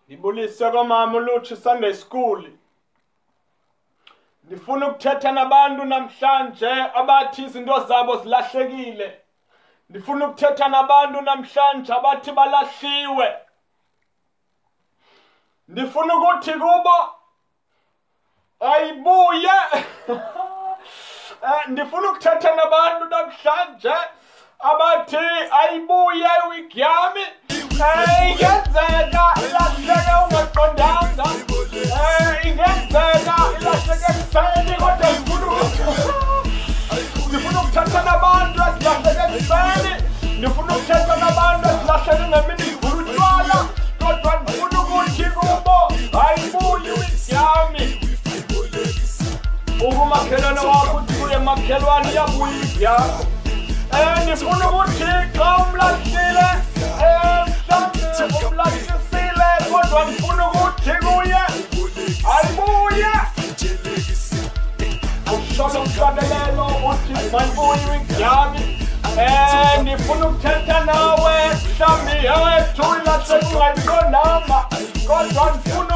Ndibulise komama uLutsha Sunday School. Ndifuna ukuthetha nabantu namhlanje abathi izinto zabo zilahlekile. Ndifuna ukuthetha nabantu namhlanje abathi balahliwe. Ndifuna ukuthi kubo ayibuye. Ndifuna ukuthetha nabantu namhlanje abathi ayibuye iwigi yami. Ingenzeka ilahleke ungaqondanga. Ingenzeka ilahleke ekuseni, kodwa ndifuna ukuthetha nabantu esilahleke ekuseni. Ndifuna ukuthetha nabantu esilahleke ngemini ivula utywala, kodwa ndifuna ukuthi kubo ayibuye iwigi yami. Ukumakhelwane wakho uthi kuye makhelwane iyabuya iwigi yakho. Ndifuna ukuthi xa umlahlile, mhlawumbi umlahlisile, kodwa ndifuna ukuthi kuye ayibuye. Usholo umhlabelelo uthi mayibuye iwigi yami. Ndifuna ukuthetha nawe mhlawumbi yethu ilahleke ungayiqondanga, kodwa ndifuna